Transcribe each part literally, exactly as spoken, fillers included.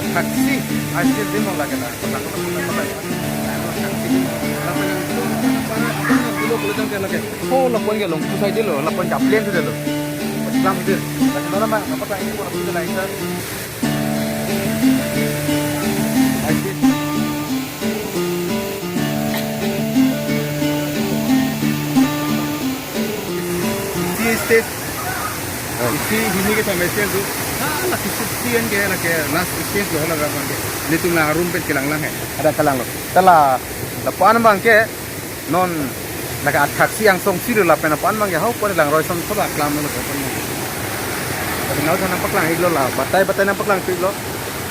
Thaksi, I still didn't know lake na. Taksi. Lapen itu para itu dulu belum kan lake. Oh, lapuan ke Longku side lo, lapuan ke plain side lo. Islam itu. Lakin orang mah apa tak ini orang itu lain kan. I see. Isi stage. Oh. Isi hini ke sampai stage tu. Ah, lagi stage an ke, lagi last stage lo, hala rapan ke. Nelitum la room pen kelang lang he. Ada kelang lo. Tala, lapuan abang ke, non, lake athaksi angsong si lo lapen lapuan abang ke, hau pon lang roi son thola klam lo lapuan abang. Tapi nau sana paklang iklo la, batai batai nangpaklang iklo.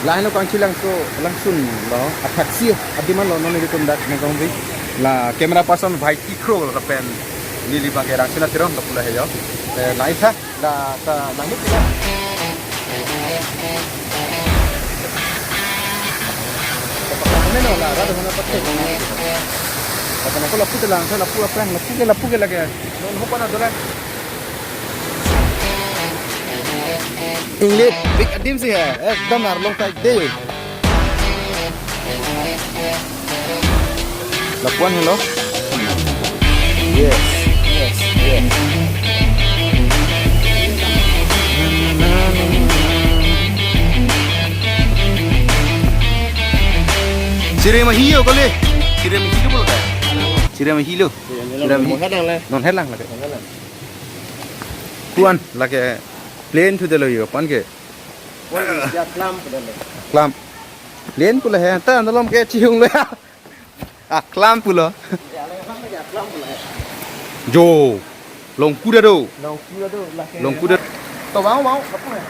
Lahin lo kangchilangso, langsun lo, athaksi, adim an lo, non nelitum dak nangkong ri. La camera person Bhai Tikro lo lapen neli abang ke Rangsina Teron lo pula he yo. Eh, la itha, la ta langmut la. Ano la, rado hana patek. Apa na ko lapu telang, sa lapu aplang, lapu ke, lapu ke lake. Non hopa na dolang. English, big adim si hai. Ekdom arlong ta ik de. Lapuan helo. Yes, yes, yes. Chirem ahilo kole. Chirem ahilo bolo ka? Chirem ahilo. Chirem ahilo. Non helang le. Non helang lake. Non helang. Kuan lake plain thu delo yo pan ke. Kuan ya klam pu delo. Klam. Plain pu le he ta andalom ke chihung lo ya. Ah, klam pulo. Ya, le, ya, klam pulo. Jo. Longku ta do. Longku ta do, lake. Longku ta. To, mau, mau, kapu ya.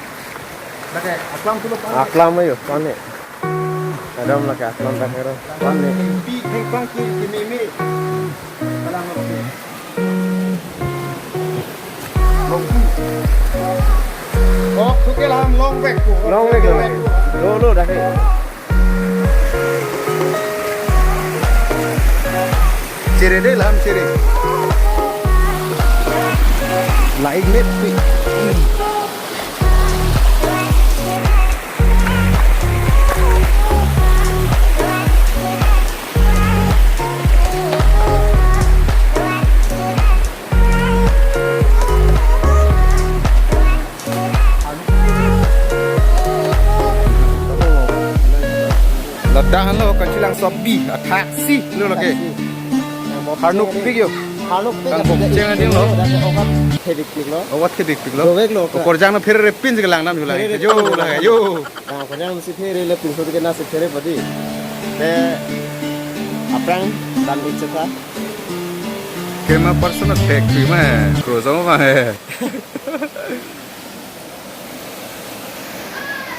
Lake, aklam pulo, kapu. Aklam ayo, kone. Adam lake aklam ta kero. Kone. Pi, heng kong ki, ki mi mi. Kalang lo. Longku. Oh, suke laham long back ko. Long back lo. Lo, lo, dah ke. Chere de lam chere. Laik met pi. Ladak lo kachelangso abi, ah, thaksi lo lake. Harnuk pik yo. Harnuk pik. Kan bok cheng ading lo. Dak okat thedik pik lo. Okat thedik pik lo. Dovek lo. Okorjang no phere pin si kelang nam julang. Phere yo pin lo. Lake yo. Nah, okorjang si phere le pinso dike na si phere padi. Te aphrang dan ikcheta. Kema personal attack pi ma, cross ma he.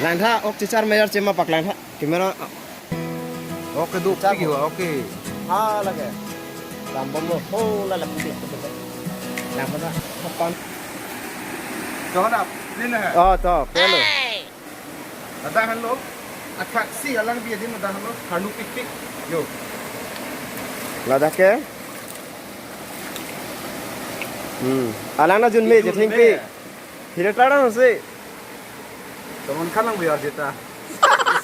Langtha, ok chichar mayor chema paklang tha. Camera. Ok, do char pik yo, ok. Ah, lake. Lambom lo. Oh, la la pik. Langtha. Kapan? Kapan ap? Ini na. Oh, to, pelo. Ladak henlo, athaksi alang bi adim ladak henlo, harnuk pikpik. Yo. Ladak ke? Hmm. Alang na junme, junme. Jethengpi. Hire tara si. Salman Khan nang biar jeta.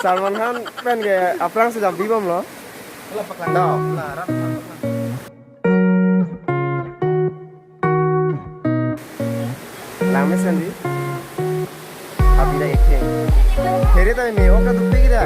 Salman Khan pen ke aphrang si jam bibom lo. Wala paklang. Dao. Wala rat paklang. Langmesen di. Abi da ekheng. Phere ta me, ok ta duk pik da.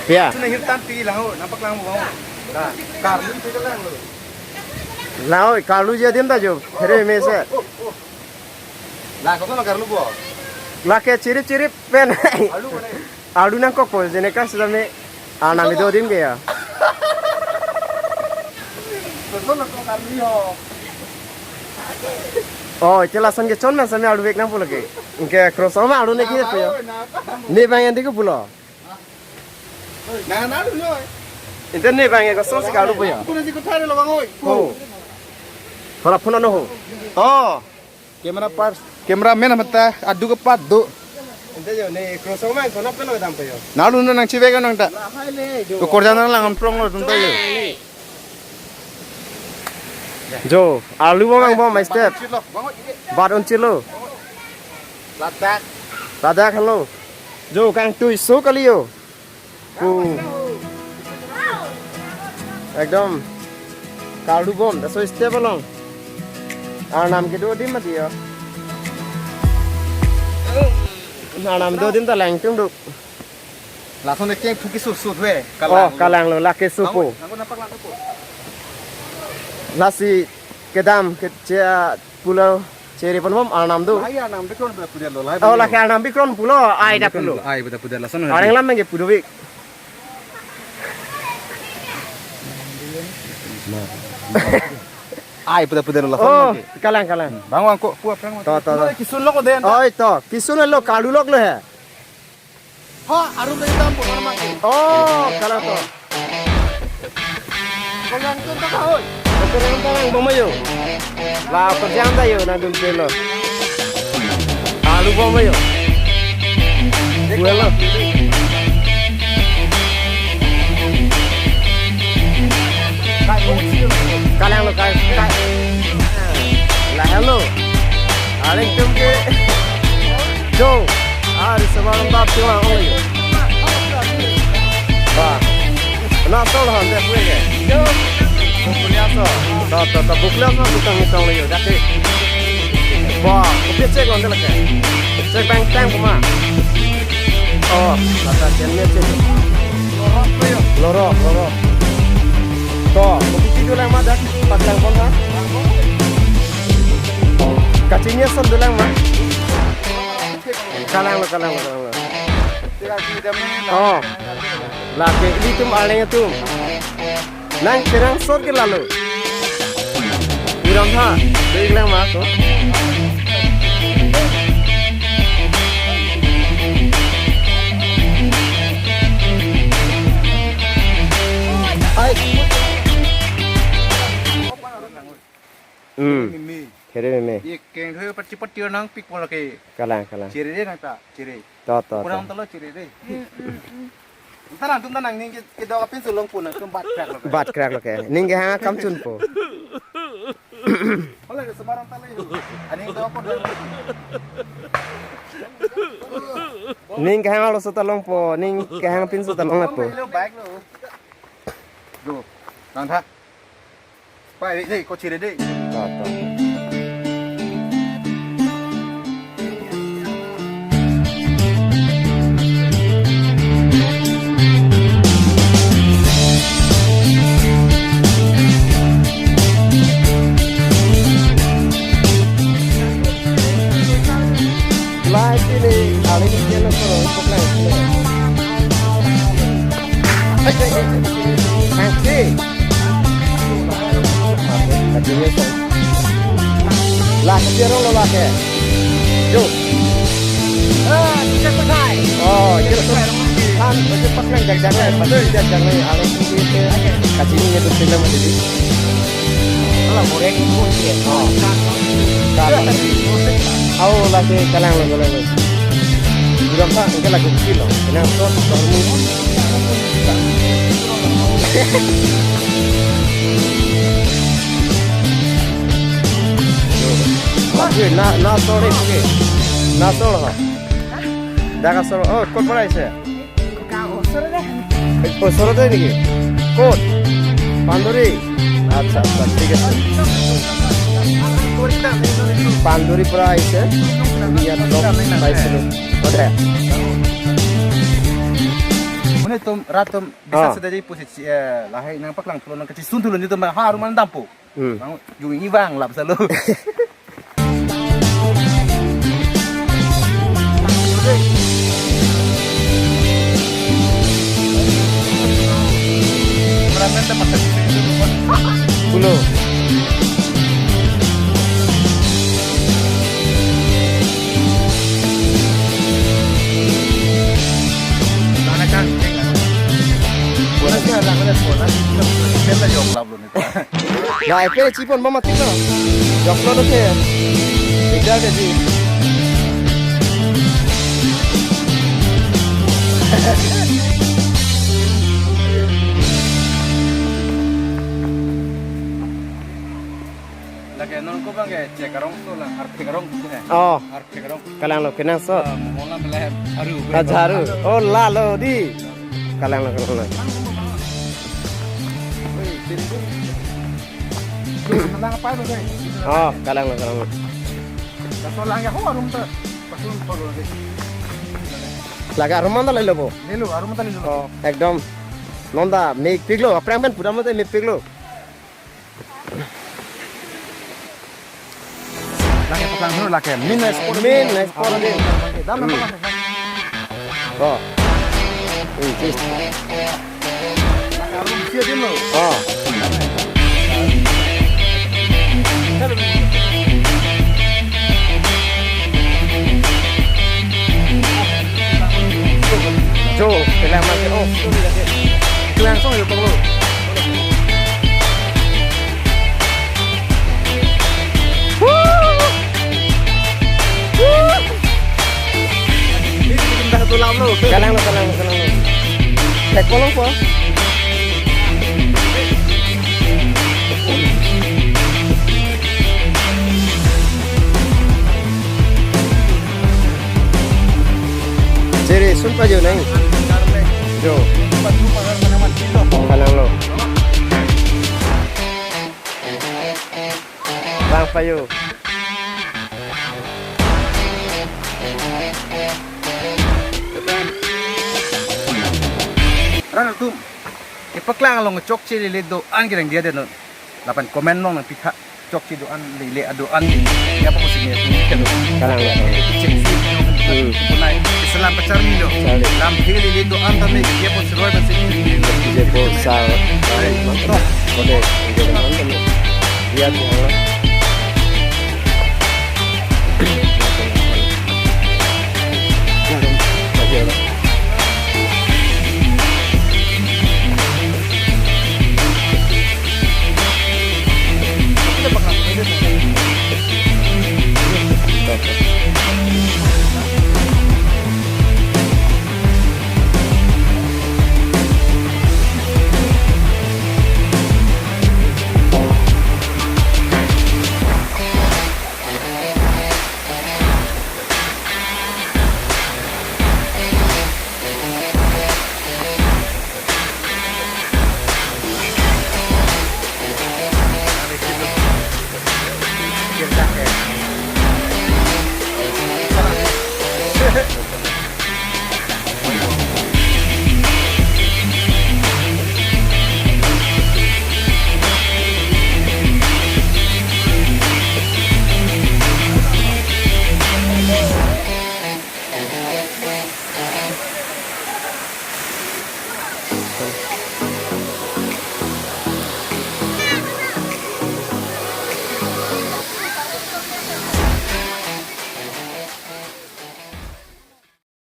Ya. Itu nang hirtan pi lang ho, nangpaklang mo. Nah, karlu itu lang lo. Lang ho, karlu je adim ta jo, phere mesen. Lah, kosonlo karlu bo? Lake chirip chirip pen. Alu mana? Alu nangkokpo, jene ka sitame. Ah, nang itu adim ke ya. Kosonlo ko karlu ho. Oh, itu lason ke chon na sitame alu vek nangpo lake. Anke cross ma alu ne ki po ya. Ne bang yang diko pulo. Na, na, alu noi. Internet bang ya, kosonsi karlu po ya. Kuna si kuthare lo bang oi. Oh. Hala phone no ho. Oh. Camera part, cameraman mata adu ke part do. Ente jo, ne cross ong mang, kona pelo dam pe jo. Nalu no nangchevek nang ta. Lahai le jo. To korja nang lang prong lo tum ta jo. Jo, alu bom ang bom, step. Bat unchilo. Ladak. Ladak, hello. Jo, kangtui so kali jo. Ku. Ekdom. Karlu bom, laso step along. Arnam kedo adim mati jo. Arnam do adim ta lang tung do. Lason ekeng phuki sut sut we. Oh, kalang lo, lake supo. Angko, angko nampak lang supo. Lasi kedam ke che pulo chere pon bom arnam do. Lahai arnam bikron pu pudet lo, lahai. Oh, bom lake arnam bikron pulo, ai da pulo. Ai pu pudet lason. Areng lam mengge pudovik. Ai pu pudet lo lason. Oh, mengge. Kalang, kalang. Bang wangko pu aphrang. To, to, to. Kisun lo ko den. Oi, to. Kisun lo, karlu lok lo he. Ha, arum dari dam bukan mati. Oh, kalang to. Kau yang tu tak kau. Kau yang tu yang bom jo. La, kerja anda jo, nang dum pelo. Alu bom jo. Buelo. Kalang lo, kalang, kalang. La, hello. Aling tum ke. Jo. Ah, di sebar bab cuma ong lagi. Ba. Na sol han de kue ke. Bukliaso. To, to, to, bukliaso, bukang itong lagi. Dati. Ba, kopi cek ngon de lagi. Cek bang tang kuma. Oh, kata jen me cek. Loro, loro. To, kopi tidur lang ma dak, paklang pon ha. Kachingnya son dolang ma. Kalang lo, kalang lo, kalang lo. Oh. Lake ilitum arleng atum. Nang kerang sor ke lalo. Uram ha. Doi lang ma ko. Ai. Hmm. Mimi. Khere meme. Ye keng thoy pati pati nang pik pola ke. Kalang, kalang. Chere de nang ta, chere. To, to, to. Kurang tolo chere de. Ntar nang tum ta nang ning ke, ke dok apin sulong pun nang tum bat krak lo ke. Bat krak lo ke. Ning kehang akam chunpo. Hola ke sebarang talo yo. Ani dok apa dok. Ning kehang alo sota longpo, ning kehang apin sota longpo. Lo baik lo. Do. Nang tha. Pai, dei, ko chere dei. To, to. Lai sini, kali ini dia nak suruh untuk lain sini. Hai, hai, hai. Hai, hai. Lake rong lo lake. Yo. Ah, kita pakai. Oh, kita pakai. Han, kita pakai jak jak, eh, pasti jak jak nih. Alam itu, kacing ini tuh film aja di. Kalau goreng itu sih ya. Oh. Kalang. Oh, lake kalang lo, kalang lo. Udah pak, enggak lagi kilo. Ini apa? Baru. Oke, na, na sore, oke. Na sore ha. Jaga sore, oh, kot para ise? Gaon osore de. Osore de niki? Kot? Panduri? Acha, acha, thik ase. Panduri para ise. Iya, dok, paisilo. Ode. Mane tum, rat tum, bisa sudah jadi posisi, eh, lahai nang paklang tulon nang kachisung tulon itu mah harum nang dampo. Hmm. Bang, yung ini bang, lap selalu. Pulo. Mana kan? Bola sih ada, ada bola. Kita jawab lah belum itu. Ya, epele chipon mama tino. Joklo doke. Ya, ya, ji. Lake non ko bang ke cek arong so lang, arpek arong ko hai. Oh. Arpek arong. Kalanglo kenangsot. Ah, mola mele haru. Ah, haru. Oh, lalo di. Kalanglo, kalanglo. Lang apa tu, guys? Oh, kalanglo, kalanglo. Laso lang ya ho arum ta. Pasun polo dei. Lake arum anta lelo bo. Lelo, arum anta lelo. Oh, ekdom. Non ta mepiklo, aphrang pen pura mate mepiklo. Lake paklang dulu lake. Min nice spot. Min nice spot. Dam na paklang. Oh. Hmm, cheers. Lake arum sia dulu. Oh. Jo, pela mati. Oh, sorry lake. Itu langsung ya, Bang, lo. Woo! Woo! Ini bikin dah tulang lo. Kalanglo, kalanglo, kalanglo. Cek kolong po. Jere sun pajo nang. Jo. Kalanglo. Bang pajo. Ran atum. Kepaklang along chokche lele do-an kereng dia de non. Lapen comment along nangpitha chokche do-an lele ado-an. Ya apa sih ya? Kalanglo. Cek sih. Hmm. Punai. Selam pacar mi do. Salam. Lam lele do-an tame ya apa seruai masih. Jepur sal. Hai, mantap. Kode, kode mantap. Lihat ya.